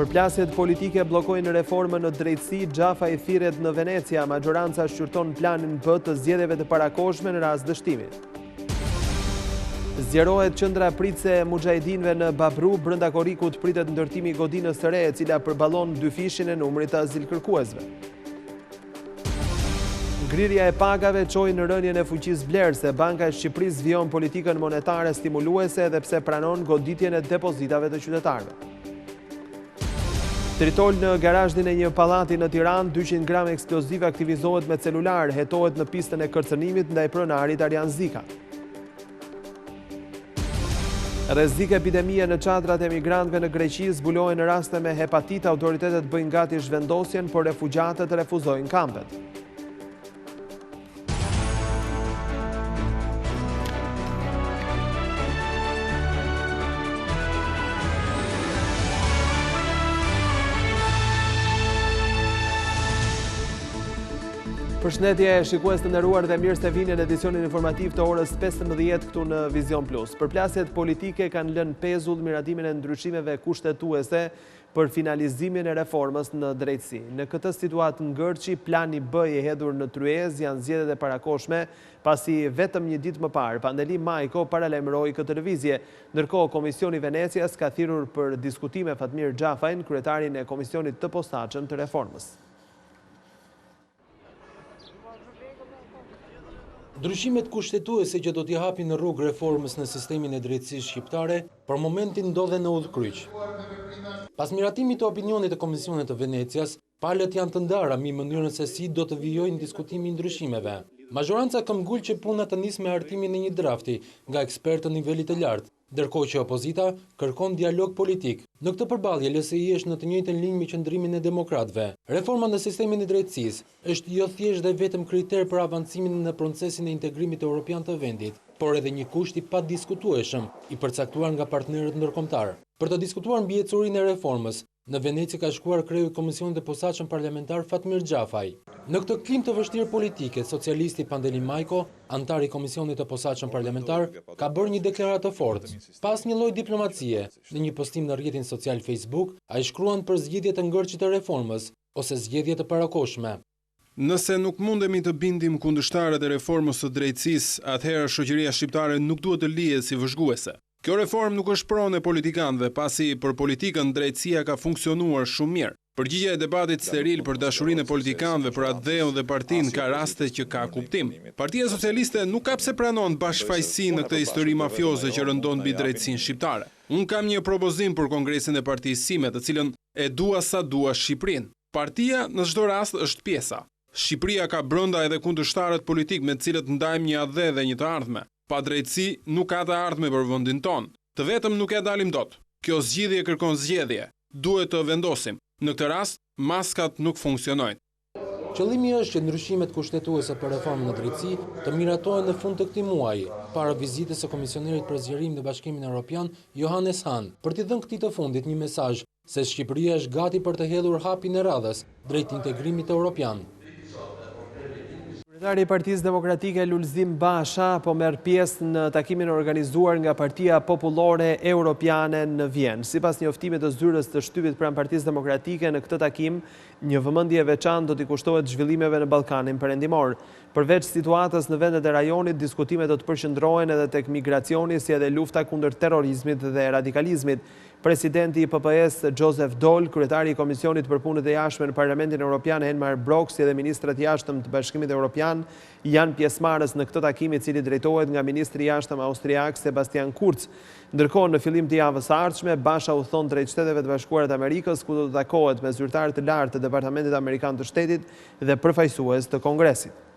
Përplasjet politike bllokojnë reformën në drejtësi, Xhafaj thirret në Venecia, maxhoranca shqyrton planin B të zgjedhjeve të parakohshme në rast dështimi. Zgjerohet qendra pritëse e muxhahedinëve në Babrru, brenda korrikut pritet ndërtimi i godinës së re, e cila përballon dyfishin e numrit të azilkërkuesve. Ngrirja e pagave çoi në rënien e fuqisë blerëse, Banka e Shqipërisë vijon politikën monetare stimuluese edhe pse pranon goditjen e depozitave të qytetarëve. Tritol në garazhin e një pallati në Tiranë, 200 gram eksploziv aktivizohet me celular, hetohet në pistën e kërcënimit ndaj pronarit Arjan Zika. Rrezik epidemie në çadrat e migrantëve në Greqi, zbulohen raste me hepatit, autoritetet bëjnë gati zhvendosjen, por refugjatët refuzojnë kampet. Përshëndetje shikues të nderuar dhe mirë se vini në edicionin informativ të orës 15 këtu në Vizion Plus. Përplasjet politike kanë lënë pezull miratimin e ndryshimeve kushtetuese për finalizimin e reformës në drejtësi. Në këtë situatë ngërçi, plani B i hedhur në tryezë janë zgjedhjet e parakohshme, pasi vetëm një ditë më parë Pandeli Majko paralajmëroi këtë lëvizje. Ndërkohë, Komisioni i Venecias ka thirrur për diskutime Fatmir Xhafajn, kryetarin e Komisionit të Posaçëm të Reformës. Ndryshimet kushtetuese që do t'i hapin rrugë reformës në sistemin e drejtësisë shqiptare, për momentin ndodhen në udhëkryq. Pas miratimit të opinionit të Komisionit të Venecias, palët janë të ndara mbi mënyrën se si do të vijojnë diskutimi i ndryshimeve. Mazhoranca këmbgul që puna të nisë me hartimin e një drafti nga ekspertë të nivelit të lartë, Ndërkohë që opozita kërkon dialog politik. Në këtë përballje LSI është në të njëjtën linjë me qëndrimin e demokratëve. Reforma në sistemin e drejtësisë është jo thjesht dhe vetëm kriter për avancimin në procesin e integrimit europian të vendit, por edhe një kusht i padiskutueshëm i përcaktuar nga partnerët ndërkombëtarë. Për të diskutuar mbi ecurinë e reformës, Në Veneci ka shkuar kreu i Komisionit të Posaçëm Parlamentar Fatmir Xhafaj. Në këtë klimë të vështirë politike, socialisti Pandeli Majko, anëtar i Komisionit të Posaçëm Parlamentar, ka bërë një deklaratë të fortë. Pa asnjë lloj diplomacie, në një postim në rrjetin social Facebook, ai shkruan për zgjidhje të ngërçit të reformës, ose zgjedhje të parakohshme. Nëse nuk mundemi të bindim kundërshtarët e reformës së drejtësisë, atëherë shoqëria shqiptare nuk duhet të lihet si vëzhguese. Kjo reformë nuk është pronë e politikanëve, pasi për politikën drejtësia ka funksionuar shumë mirë. Përgjigja e debatit steril për dashurinë e politikanëve për atdheun dhe partinë ka raste që ka kuptim. Partia Socialiste nuk ka pse pranon bashkëfajësinë në këtë histori mafioze që rëndon mbi drejtësinë shqiptare. Unë kam një propozim për kongresin e partisë sime, të cilën e dua sa dua Shqipërinë. Partia, në çdo rast, është pjesa. Shqipëria ka brenda edhe kundërshtarët politikë me të cilët ndajmë një atdhe dhe një të ardhme. Pa drejtësi nuk ka të ardhme për vendin tonë. Të vetëm nuk ia dalim dot. Kjo zgjidhje kërkon zgjedhje. Duhet të vendosim. Në këtë rast, maskat nuk funksionojnë. Qëllimi është që ndryshimet kushtetuese për reformën në drejtësi të miratohen në fund të këtij muaji, para vizitës së Komisionerit për Zgjerim në Bashkimin Europian, Johannes Hahn, për t'i dhënë këtij të fundit një mesazh se Shqipëria është gati për të hedhur hapin e radhës drejt integrimit europian. Kryetari i Partisë Demokratike Lulzim Basha po merr pjesë në takimin e organizuar nga Partia Popullore Europiane në Vjenë. Sipas njoftimit të zyrës të shtypit pranë Partisë Demokratike, në këtë takim një vëmendje e veçantë do t'i kushtohet zhvillimeve në Ballkanin Perëndimor. Përveç situatës në vendet e rajonit, diskutimet do të përqendrohen edhe tek migracioni si edhe lufta kundër terrorizmit dhe radikalizmit. Presidenti i PPE-së, Joseph Daul, kryetari i Komisionit për Punët e Jashtme në Parlamentin Europian, Elmar Brok, si edhe ministrat e Jashtëm të Bashkimit Europian janë pjesëmarrës në këtë takim i cili drejtohet nga ministri i Jashtëm austriak, Sebastian Kurz. Ndërkohë, në fillim të javës së ardhshme, Basha udhëton drejt Shteteve të Bashkuara të Amerikës, ku do të takohet me zyrtarë të lartë të Departamentit Amerikan të Shtetit dhe përfaqësues të Kongresit.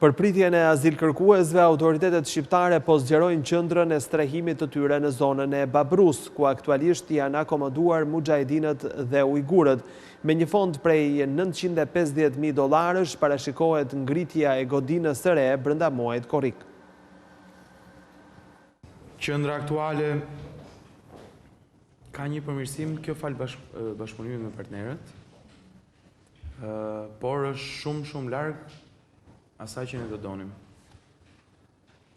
Për pritjen e azilkërkuesve, autoritetet shqiptare po zgjerojnë qendrën e strehimit të tyre në zonën e Babrrusë, ku aktualisht janë akomoduar muxhahedinët dhe ujgurët. Me një fond prej 950.000 dollarësh parashikohet ngritja e godinës së re brenda muajit korrik. Qendra aktuale ka një përmirësim, kjo falë bashkëpunimit me partnerët. Por është shumë shumë larg asaj që ne do donim.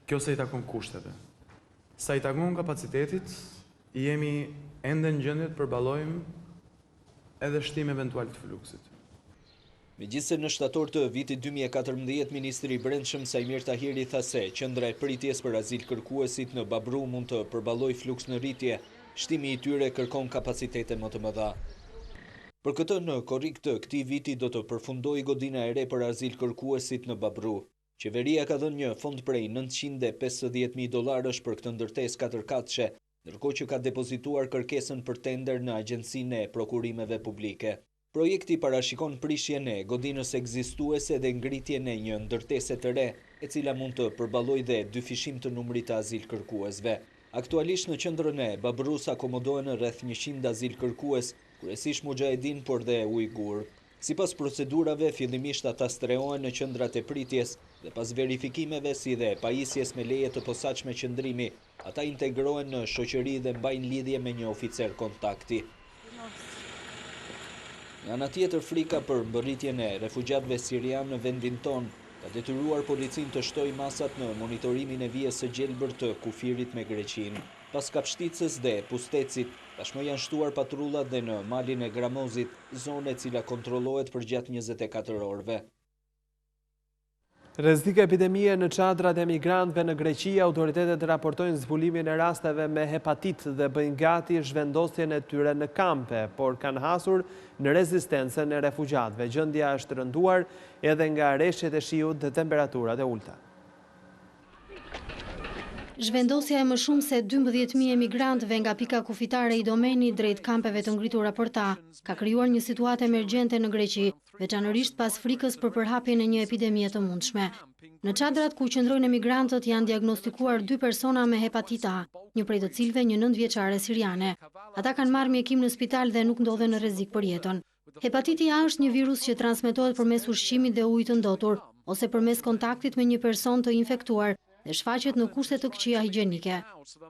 Kjo sa i takon kushteve. Sa i takon kapacitetit, Jemi ende në gjendje të përballojmë edhe shtim eventual të fluksit. Megjithëse në shtator të vitit 2014 ministri i Brendshëm Saimir Tahiri tha se qendra e pritjes për azilkërkuesit në Babrru mund të përballojë fluks në rritje, shtimi i tyre kërkon kapacitete më të mëdha. Për këtë në korrik të këtij viti do të përfundojë godina e re për azilkërkuesit në Babrru. Qeveria ka dhënë një fond prej 950.000 dollarësh për këtë ndërtesë katërkatëshe, ndërkohë që ka depozituar kërkesën për tender në Agjencinë e Prokurimeve Publike. Projekti parashikon prishjen e godinës ekzistuese dhe ngritjen e një ndërtese të re, e cila mund të përballojë dhe dyfishim të numrit të azilkërkuesve. Aktualisht në qendrën e Babrrusë akomodohen rreth 100 azilkërkues, kryesisht muxhahedinë por dhe ujgurë. Sipas procedurave, fillimisht ata strehohen në qendrat e pritjes dhe pas verifikimeve si dhe pajisjes me leje të posaçme qëndrimi, ata integrohen në shoqëri dhe mbajnë lidhje me një oficer kontakti. Nga ana tjetër, frika për mbërritjen e refugjatëve sirianë në vendin tonë ka detyruar policinë të shtojë masat në monitorimin e vijës së gjelbër të kufirit me Greqinë. Pas Kapshticës dhe Pustecit, tashmë janë shtuar patrullat dhe në malin e Gramozit, zonë e cila kontrollohet përgjatë 24 orëve. Rrezik epidemie në çadrat e migrantëve në Greqi, autoritetet raportojnë zbulimin e rasteve me hepatit dhe bëjnë gati zhvendosjen e tyre në kampe, por kanë hasur në rezistencën e refugjatëve. Gjendja është rënduar edhe nga reshjet e shiut dhe temperaturat e ulëta. Zhvendosja e më shumë se 12.000 emigrantëve nga pika kufitare Idomeni drejt kampeve të ngritura për ta, ka krijuar një situatë emergjente në Greqi, veçanërisht pas frikës për përhapjen e një epidemie të mundshme. Në çadrat ku qëndrojnë emigrantët janë diagnostikuar dy persona me hepatit A, një prej të cilëve një 9 vjeçare siriane. Ata kanë marrë mjekim në spital dhe nuk ndodhen në rrezik për jetën. Hepatiti A është një virus që transmetohet përmes ushqimit dhe ujit të ndotur, ose përmes kontaktit me një person të infektuar dhe shfaqet në kushte të këqija higjienike.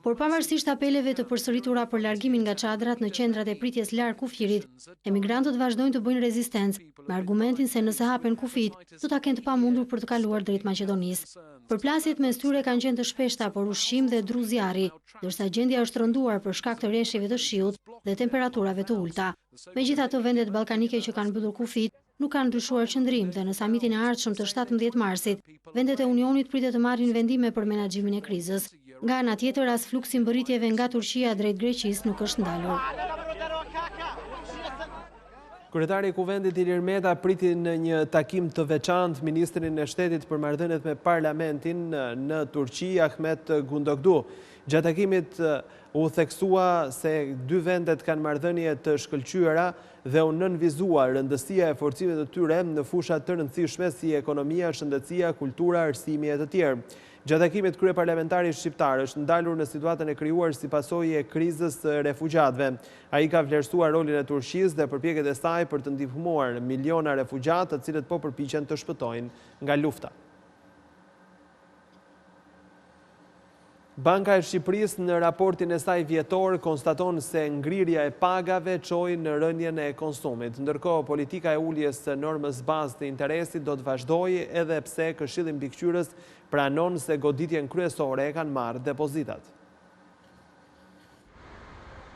Por pavarësisht apeleve të përsëritura për largimin nga çadrat në qendrat e pritjes larg kufirit, emigrantët vazhdojnë të bëjnë rezistencë me argumentin se nëse hapen kufijtë, do ta kenë të pamundur për të kaluar drejt Maqedonisë. Përplasjet mes tyre kanë qenë të shpeshta për ushqim dhe dru zjarri, ndërsa gjendja është rënduar për shkak të reshjeve të shiut dhe temperaturave të ulëta. Megjithatë, vendet ballkanike që kanë mbyllur kufijtë nuk kanë ndryshuar qëndrim dhe në samitin e ardhshëm të 17 marsit, vendet e Unionit pritet të marrin vendime për menaxhimin e krizës. Nga ana tjetër, as fluksi i mbërritjeve nga Turqia drejt Greqisë nuk është ndalur. Kryetari i Kuvendit Ilir Meta priti në një takim të veçantë ministrin e Shtetit për marrëdhëniet me Parlamentin në Turqi, Ahmet Gundogdu. Gjatë takimit u theksua se dy vendet kanë marrëdhënie të shkëlqyera dhe u nënvizua rëndësia e forcimit të tyre në fusha të rëndësishme si ekonomia, shëndetësia, kultura, arsimi e të tjerë. Gjatë takimit kryeparlamentari shqiptar është ndalur në situatën e krijuar si pasojë e krizës së refugjatëve. Ai ka vlerësuar rolin e Turqisë dhe përpjekjet e saj për të ndihmuar miliona refugjatë të cilët po përpiqen të shpëtojnë nga lufta. Banka e Shqipërisë në raportin e saj vjetor konstaton se ngrirja e pagave çoi në rënien e konsumit. Ndërkohë, politika e uljes së normës bazë të interesit do të vazhdojë edhe pse Këshilli Mbikëqyrës pranon se goditjen kryesore e kanë marrë depozitat.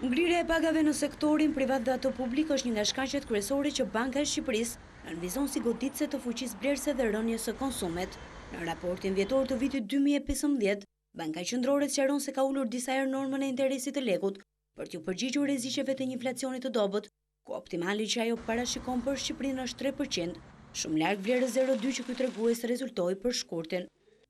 Ngrirja e pagave në sektorin privat dhe atë publik është një nga shkaqet kryesore që Banka e Shqipërisë nënvizon si goditëse të fuqisë blerëse dhe rënies së konsumit. Në raportin vjetor të vitit 2015, Banka Qendrore sqaron se ka ulur disa herë normën e interesit të lekut për t'iu përgjigjur rreziqeve të një inflacioni të dobët, ku optimali që ajo parashikon për Shqipërinë është 3%, shumë larg vlerës 0,2 që ky tregues rezultoi për shkurtin.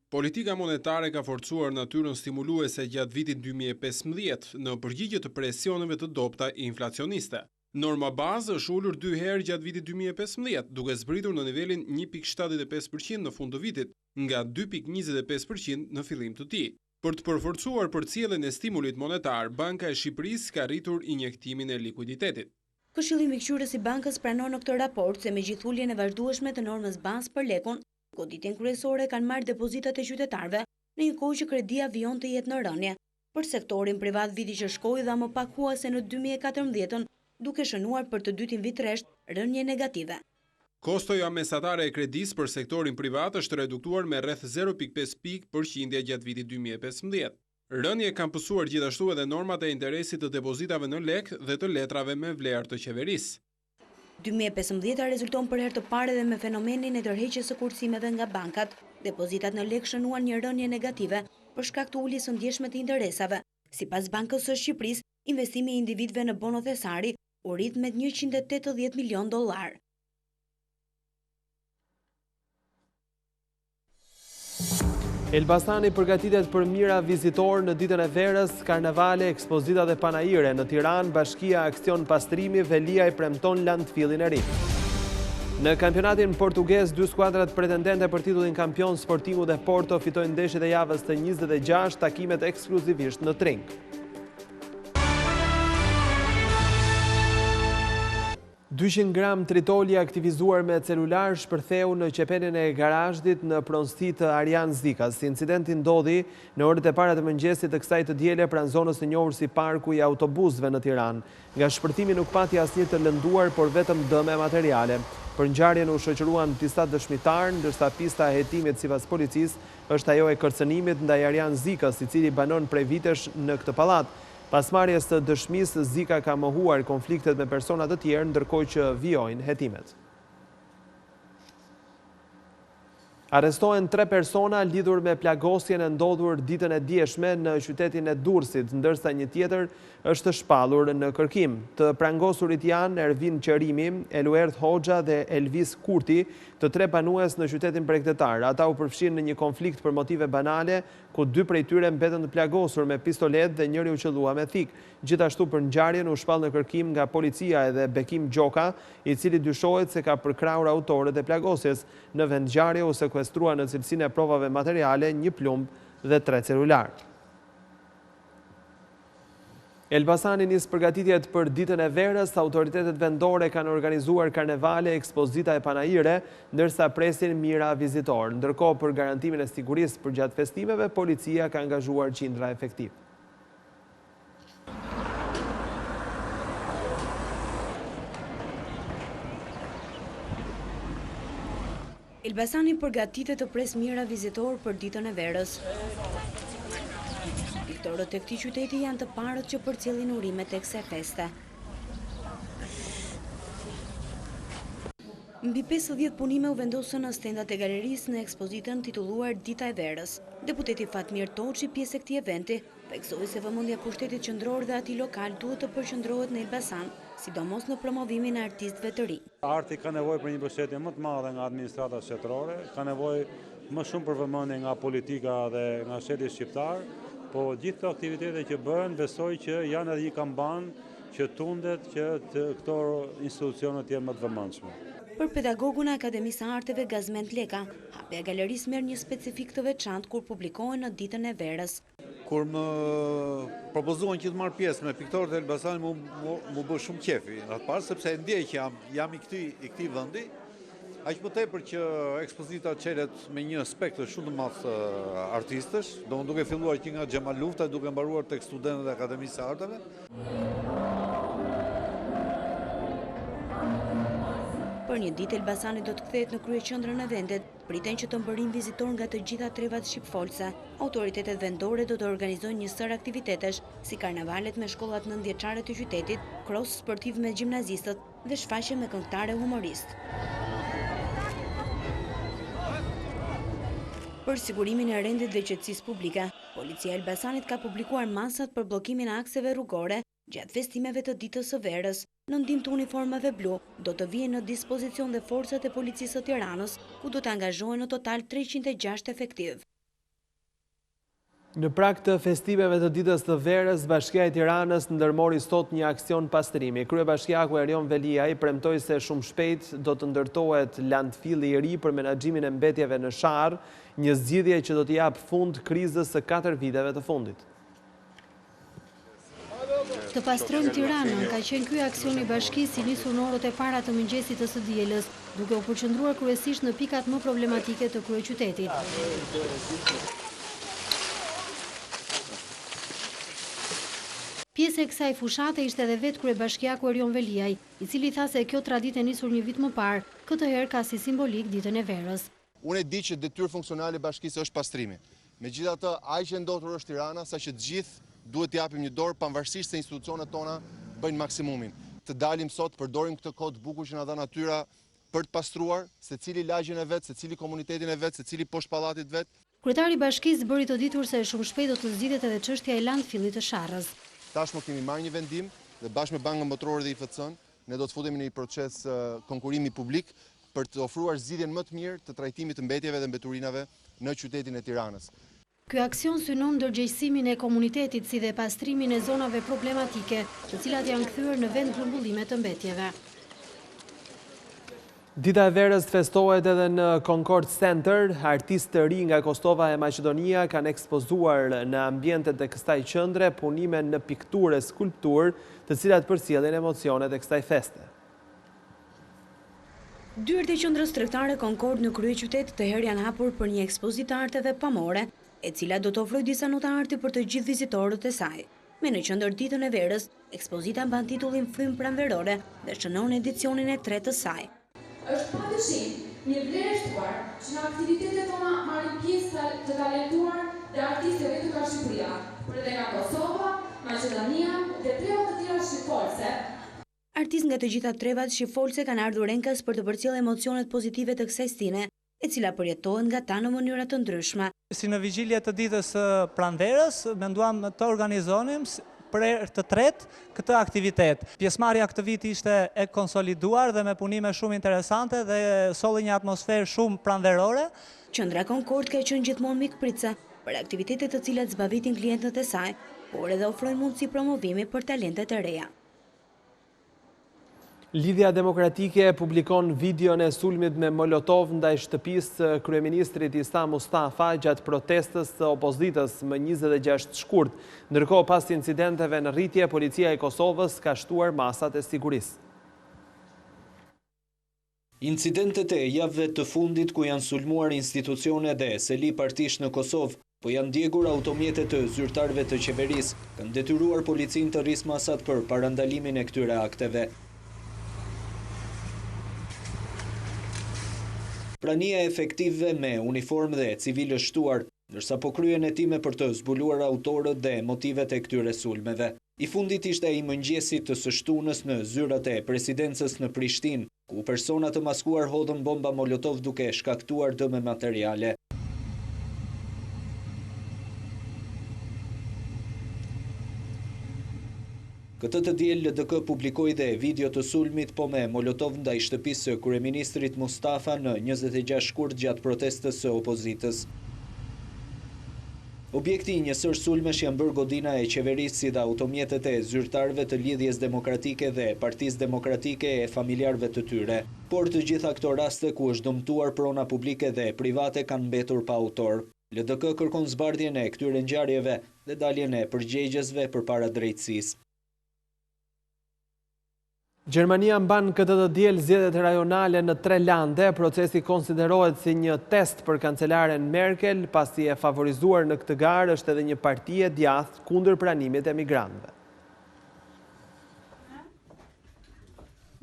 Politika monetare ka forcuar natyrën stimuluese gjatë vitit 2015 në përgjigje të presioneve të dobëta inflacioniste. Norma bazë është ulur dy herë gjatë vitit 2015, duke zbritur në nivelin 1.75% në fund të vitit, nga 2.25% në fillim të tij. Për të përforcuar përcjelljen e stimulit monetar, Banka e Shqipërisë ka rritur injektimin e likuiditetit. Këshilli Mbikëqyrës i bankës pranon në këtë raport se megjithë uljen e vazhdueshme të normës bazë për lekun, goditjen kryesore kanë marrë depozitat e qytetarëve, në një kohë që kredia vijon të jetë në rënie. Për sektorin privat viti që shkoi dha më pak hua se në 2014-ën, duke shënuar për të dytin vit rresht rënie negative. Kostoja mesatare e kredisë për sektorin privat është reduktuar me rreth 0.5 pikë përqindje gjatë vitit 2015. Rënie kanë pësuar gjithashtu edhe normat e interesit të depozitave në lekë dhe të letrave me vlerë të qeverisë. 2015 rezulton për herë të parë edhe me fenomenin e tërheqjes së kursimeve nga bankat. Depozitat në lekë shënuan një rënie negative për shkak të uljes së ndjeshme të interesave. Sipas Bankës së Shqipërisë, investimi i individëve në bono thesari u rrit me 180 milionë dollarë. Elbasani përgatitet për mijëra vizitorë në ditën e verës, karnevale, ekspozita dhe panaire. Në Tiranë, bashkia aksion pastrimi, Veliaj premton landfillin e ri. Në kampionatin portugez, dy skuadrat pretendente për titullin kampion Sportingu dhe Porto fitojnë ndeshjet e javës të 26, takimet ekskluzivisht në Tring. 200 gram tritol i aktivizuar me celular shpërtheu në qepenin e garazhdit në pronësi të Arjan Zikës. Incidenti ndodhi në orët e para të mëngjesit të kësaj të diele pranë zonës së njohur si Parku i Autobusëve në Tiranë. Nga shpërthimi nuk pati asnjë të lënduar, por vetëm dëme materiale. Për ngjarjen u shoqëruan disa dëshmitarë, ndërsa pista e hetimit sipas policisë është ajo e kërcënimit ndaj Arjan Zikës, i cili banon prej vitesh në këtë pallat. Pas marrjes së dëshmisë, Zika ka mohuar konfliktet me persona të tjerë, ndërkohë që vijojnë hetimet. Arrestohen tre persona lidhur me plagosjen e ndodhur ditën e djeshme në qytetin e Durrësit, ndërsa një tjetër është shpallur në kërkim. Të prangosurit janë Ervin Qerimi, Eluert Hoxha dhe Elvis Kurti, të tre banues në qytetin bregdetar. Ata u përfshinë në një konflikt për motive banale, ku dy prej tyre mbetën të plagosur me pistoletë dhe njëri u qëllua me thikë. Gjithashtu për ngjarjen u shpall në kërkim nga policia edhe Bekim Gjoka, i cili dyshohet se ka përkrahur autorët e plagosjes. Në vendngjarje u sekuestrua në cilësinë e provave materiale një plumb dhe tre celularë. Elbasani nis përgatitjet për Ditën e Verës, autoritetet vendore kanë organizuar karnevale, ekspozita e panaire, ndërsa presin mijëra vizitorë. Ndërkohë për garantimin e sigurisë përgjatë festimeve, policia ka angazhuar qindra efektivë. Elbasani përgatitet të presë mijëra vizitorë për Ditën e Verës. Piktorët e këtij qyteti janë të parët që përcjellin urimet e kësaj feste. Mbi 50 punime u vendosën në stendat e galerisë në ekspozitën titulluar Dita e Verës. Deputeti Fatmir Toçi, pjesë e këtij eventi, theksoi se vëmendja e pushtetit qendror dhe atij lokal duhet të përqendrohet në Elbasan, sidomos në promovimin e artistëve të rinj. Arti ka nevojë për një mbështetje më të madhe nga administrata shtetërore, ka nevojë më shumë për vëmendje nga politika dhe nga shteti shqiptar, po gjithë këto aktivitete që bëhen besoj që janë edhe një kambanë që tundet që këto institucione të jenë më të vëmendshme. Për pedagogun e Akademisë së Arteve Gazmend Leka, hapja e galerisë merr një specifikë të veçantë kur publikohen në Ditën e Verës. Kur më propozuan që të marr pjesë me piktorët e Elbasanit, m'u bë shumë qefi, në të parë, sepse e ndjej që jam, jam i këtij, i këtij vendi, aq më tepër që ekspozita çelet me një spektër shumë të madh artistësh, domethënë duke filluar që nga Xhemal Lufta, duke mbaruar tek studentët e Akademisë së Arteve. Për një ditë Elbasani do të kthehet në kryeqendrën e vendit, Priten që të mbërrijnë vizitorë nga të gjitha trevat shqipfolëse. Autoritetet vendore do të organizojnë një sërë aktivitetesh, si karnavalet me shkollat nëntëvjeçare të qytetit, kros sportiv me gjimnazistët dhe shfaqje me këngëtarë e humoristë. Për sigurimin e rendit dhe qetësisë publike, Policia e Elbasanit ka publikuar masat për bllokimin e akseve rrugore Gjatë festimeve të Ditës së Verës, në ndihmë të uniformave blu, do të vihen në dispozicion dhe forcat e Policisë së Tiranës, ku do të angazhohen në total 306 efektivë. Në prag të festimeve të Ditës të Verës, Bashkia e Tiranës ndërmori sot një aksion pastrimi. Kryebashkiaku Erion Veliaj premtoi se shumë shpejt do të ndërtohet landfilli i ri për menaxhimin e mbetjeve në Sharrë, një zgjidhje që do t'i japë fund krizës së katër viteve të fundit. Të pastrojmë Tiranën, ka qenë ky aksion i bashkisë i nisur në orët e para të mëngjesit të së dielës, duke u përqendruar kryesisht në pikat më problematike të kryeqytetit. Pjesë e kësaj fushate ishte edhe vetë kryebashkiaku Erion Veliaj, i cili tha se kjo traditë e nisur një vit më parë, këtë herë ka si simbolikë Ditën e Verës. Unë e di që detyrë funksionale e bashkisë është pastrimi. Megjithatë, aq e ndotur është Tirana, saqë të gjithë duhet të japim një dorë, pavarësisht se institucionet tona bëjnë maksimumin. Të dalim sot, të përdorim këtë kohë të bukur që na dha natyra për të pastruar, secili lagjen e vet, secili komunitetin e vet, secili poshtë pallatit vet. Kryetari i Bashkisë bëri të ditur se shumë shpejt do të zgjidhet edhe çështja e landfillit të Sharrës. Tashmë kemi marrë një vendim dhe bashkë me Bankën Botërore dhe IFC-në, ne do të futemi në një proces konkurrimi publik për të ofruar zgjidhjen më të mirë të trajtimit të mbetjeve dhe mbeturinave në qytetin e Tiranës. Ky aksion synon ndërgjegjësimin e komunitetit si dhe pastrimin e zonave problematike, të cilat janë kthyer në vendgrumbullime të mbetjeve. Dita e verës festohet edhe në Concord Center. Artistë të rinj nga Kosova e Maqedonia kanë ekspozuar në ambientet e kësaj qendre punime në pikturë e skulpturë, të cilat përcjellin emocionet e kësaj feste. Dyert e qendrës tregtare Concord në kryeqytet këtë herë janë hapur për një ekspozitë të arteve pamore, e cila do të ofrojë disa nota arti për të gjithë vizitorët e saj. Me në qendër ditën e verës, ekspozita mban titullin Frymë pranverore dhe shënon edicionin e tretë të saj. Është pa dyshim një vlerë e shtuar që në aktivitetet tona marrin pjesë të talentuar dhe artistë jo vetëm nga Shqipëria, por edhe nga Kosova, Maqedonia dhe treva të tjera shqipfolëse. Artistë nga të gjitha trevat shqipfolëse kanë ardhur enkas për të përcjellë emocionet pozitive të kësaj stine, e cila përjetohet nga ta në mënyra të ndryshme. Si në vigjilje të ditës së pranverës, menduam të organizonim për herë të tretë këtë aktivitet. Pjesëmarrja këtë vit ishte e konsoliduar dhe me punime shumë interesante dhe solli një atmosferë shumë pranverore. Qendra Concord ka qenë gjithmonë mikpritëse për aktivitete të cilat zbavitin klientët e saj, por edhe ofrojnë mundësi promovimi për talentet e reja. Lidhja Demokratike publikon videon e sulmit me molotov ndaj shtëpisë së kryeministrit Isa Mustafa gjatë protestës së opozitës më 26 shkurt. Ndërkohë pas incidenteve në rritje, policia e Kosovës ka shtuar masat e sigurisë. Incidentet e javëve të fundit ku janë sulmuar institucione dhe seli partish në Kosovë, po janë djegur automjete të zyrtarëve të qeverisë, kanë detyruar policinë të rrisë masat për parandalimin e këtyre akteve. Prania e efektivëve me uniformë dhe civilë është shtuar, ndërsa po kryhen hetime për të zbuluar autorët dhe motivet e këtyre sulmeve. I fundit ishte ai i mëngjesit të së shtunës në zyrat e Presidencës në Prishtinë, ku persona të maskuar hodhën bomba molotov duke shkaktuar dëme materiale. Këtë të diel LDK publikoi dhe video të sulmit po me molotov ndaj shtëpisë së kryeministrit Mustafa në 26 shkurt gjatë protestës së opozitës. Objekti i një sërë sulmesh janë bërë godina e qeverisë si dhe automjetet e zyrtarëve të Lidhjes Demokratike dhe Partisë Demokratike e familjarëve të tyre. Por të gjitha këto raste ku është dëmtuar prona publike dhe private kanë mbetur pa autor. LDK kërkon zbardhjen e këtyre ngjarjeve dhe daljen e përgjegjësve përpara drejtësisë. Gjermania mban këtë të diel zgjedhjet rajonale në tre lande. Procesi konsiderohet si një test për kancelaren Merkel, pasi e favorizuar në këtë garë është edhe një parti e djathtë kundër pranimit të emigrantëve.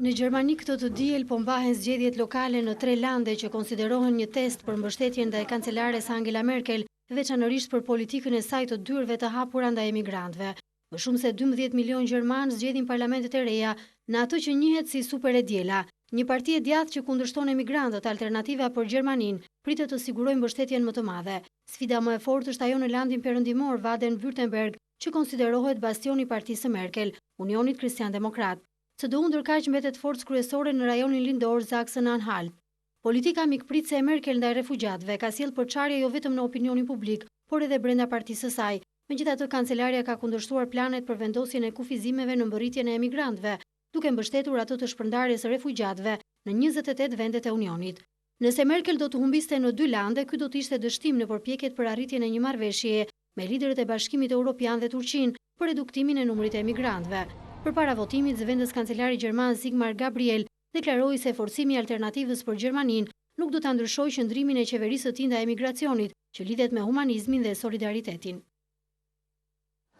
Në Gjermani këtë të diel po mbahen zgjedhjet lokale në tre lande që konsiderohen një test për mbështetjen ndaj kancelares Angela Merkel, veçanërisht për politikën e saj të dyerve të hapura ndaj emigrantëve. Më shumë se 12 milionë gjermanë zgjedhin parlamentet e reja në atë që njihet si Super e Diela. Një parti e djathtë që kundërshton emigrantët, Alternativa për Gjermaninë, pritet të sigurojë mbështetjen më të madhe. Sfida më e fortë është ajo në landin perëndimor Baden-Württemberg, që konsiderohet bastioni i partisë së Merkel, Unionit Kristian Demokrat. CDU ndërkaq mbetet forcë kryesore në rajonin lindor Sachsen-Anhalt. Politika mikpritëse e Merkel ndaj refugjatëve ka sjellë përçarje jo vetëm në opinionin publik, por edhe brenda partisë së saj. Megjithatë, kancelarja ka kundërshtuar planet për vendosjen e kufizimeve në mbërritjen e emigrantëve, duke mbështetur atë të shpërndarjes së refugjatëve në 28 vendet e Unionit. Nëse Merkel do të humbiste në dy lande, ky do të ishte dështim në përpjekjet për arritjen e një marrëveshjeje me liderët e Bashkimit Europian dhe Turqinë për reduktimin e numrit të emigrantëve. Përpara votimit, zëvendës kancelari gjerman Sigmar Gabriel deklaroi se forcimi i alternativës për Gjermaninë nuk do ta ndryshojë qëndrimin e qeverisë së tij ndaj emigracionit, që lidhet me humanizmin dhe solidaritetin.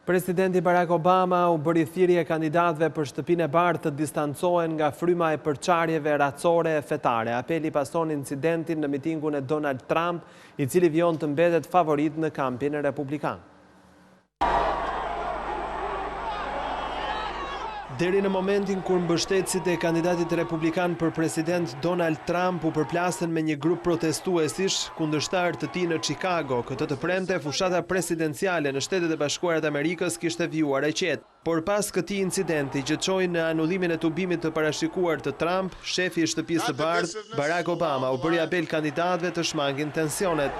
Presidenti Barack Obama u bëri thirrje kandidatëve për Shtëpinë e Bardhë të distancohen nga fryma e përçarjeve racore e fetare. Apeli pason incidentin në mitingun e Donald Trump, i cili vijon të mbetet favorit në kampin republikan. Deri në momentin kur mbështetësit e kandidatit republikan për president Donald Trump u përplasën me një grup protestuesish, kundërshtarë të tij në Çikago, këtë të premte fushata presidenciale në Shtetet e Bashkuara të Amerikës kishte vijuar e qetë. Por pas këtij incidenti që çoi në anullimin e tubimit të parashikuar të Trump, shefi i Shtëpisë së Bardhë, Barack Obama u bëri apel kandidatëve të shmangin tensionet.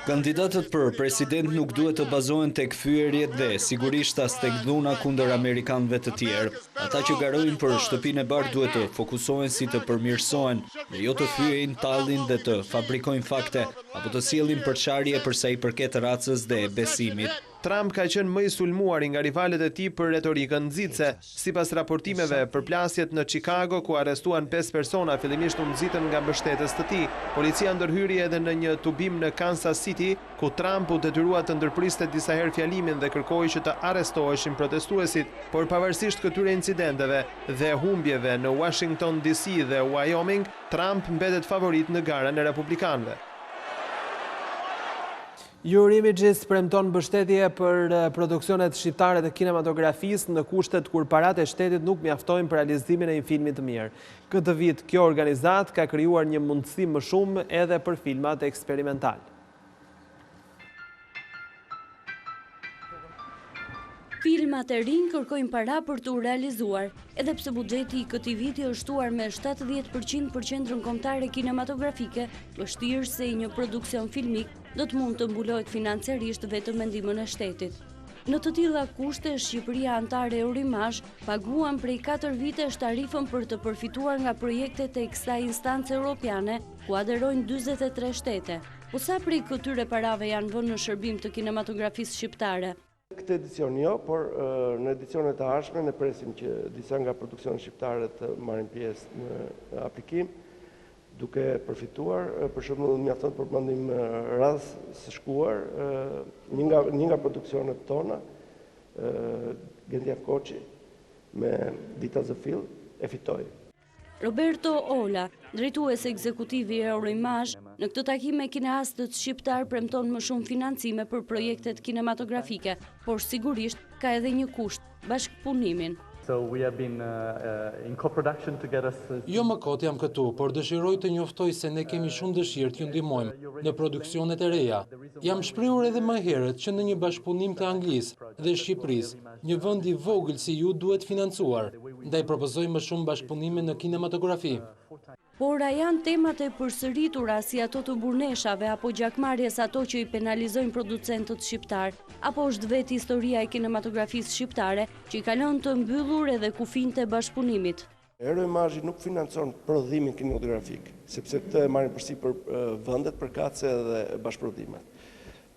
Kandidatët për president nuk duhet të bazohen tek fyerjet dhe, sigurisht as tek dhuna kundër amerikanëve të tjerë. Ata që garojnë për Shtëpinë e Bardhë duhet të fokusohen si të përmirësohen dhe jo të fyejnë, tallin dhe të fabrikojnë fakte apo të sjellin përçarje për sa i përket racës dhe besimit. Trump ka qenë më i sulmuari nga rivalët e tij për retorikën nxitëse. Sipas raportimeve, përplasjet në Çikago, ku arrestuan pesë persona, fillimisht u nxitën nga mbështetës të tij. Policia ndërhyri edhe në një tubim në Kansas City, ku Trump u detyrua të ndërpriste disa herë fjalimin dhe kërkoi që të arrestoheshin protestuesit. Por pavarësisht këtyre incidenteve dhe humbjeve në Washington DC dhe Wyoming, Trump mbetet favorit në garën e republikanëve. Eurimages premton mbështetje për produksionet shqiptare të kinematografisë në kushtet kur paratë e shtetit nuk mjaftojnë për realizimin e një filmi të mirë. Këtë vit, kjo organizatë ka krijuar një mundësi më shumë edhe për filmat eksperimentalë. Filmat e rinj kërkojnë para për t'u realizuar, edhe pse buxheti i këtij viti është shtuar me 70 për qind për Qendrën Kombëtare Kinematografike, vështirë se një produksion filmik do të mund të mbulohet financiarisht vetëm me ndihmën e shtetit. Në të tilla kushte, Shqipëria anëtare e Eurimazh paguan prej 4 vitesh tarifën për të përfituar nga projektet e kësaj instance europiane, ku aderojnë 43 shtete. Po sa prej këtyre parave janë vënë në shërbim të kinematografisë shqiptare? Këtë edicion jo, por në edicionet e ardhshme ne presim që disa nga produksionet shqiptare të marrin pjesë në aplikim, duke përfituar, për shembull mjafton të përmendim radhës së shkuar, një nga një nga produksionet tona, Gentian Koçi me Dita zë fill e fitoi. Roberto Ola, drejtues ekzekutiv i Euroimazh, në këtë takim me kineastët shqiptarë premton më shumë financime për projektet kinematografike, por sigurisht ka edhe një kusht, bashkëpunimin. Jo më kot jam këtu, por dëshiroj të njoftoj se ne kemi shumë dëshirë t'ju ndihmojmë në produksionet e reja. Jam shprehur edhe më herët që në një bashkëpunim të Anglisë dhe Shqipërisë, Një vend i vogël si ju duhet financuar, ndaj propozoj më shumë bashkëpunime në kinematografi. Por a janë temat e përsëritura si ato të burrneshave apo gjakmarrjes ato që i penalizojnë producentët shqiptarë, apo është vetë historia e kinematografisë shqiptare që i ka lënë të mbyllur edhe kufinjtë e bashkëpunimit? Euroimazhi nuk financon prodhimin kinematografik, sepse këtë e marrin përsipër vendet përkatëse dhe bashkëprodhimet.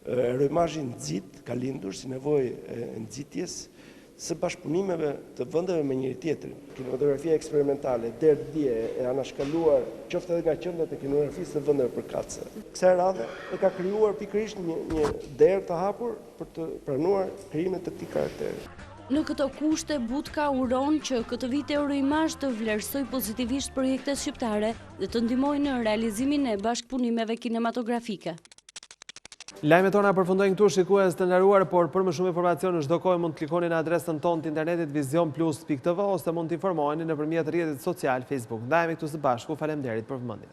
Euroimazhi nxit, ka lindur si nevojë e nxitjes së bashkëpunimeve të vendeve me njëri-tjetrin. Kinematografia eksperimentale deri dje e anashkaluar qoftë edhe nga qendrat e kinematografisë së vendeve përkatëse. Kësaj radhe e ka krijuar pikërisht një një derë të hapur për të pranuar krijime të këtij karakteri. Në këto kushte, Butka uron që këtë vit Euroimazh të vlerësojë pozitivisht projektet shqiptare dhe të ndihmojë në realizimin e bashkëpunimeve kinematografike. Lajmet tona përfundojnë këtu, shikues të nderuar, por për më shumë informacion në çdo kohë mund të klikoni në adresën tonë të internetit vizionplus.tv ose mund të informoheni nëpërmjet rrjetit social Facebook. Ndahemi këtu së bashku, faleminderit për vëmendjen.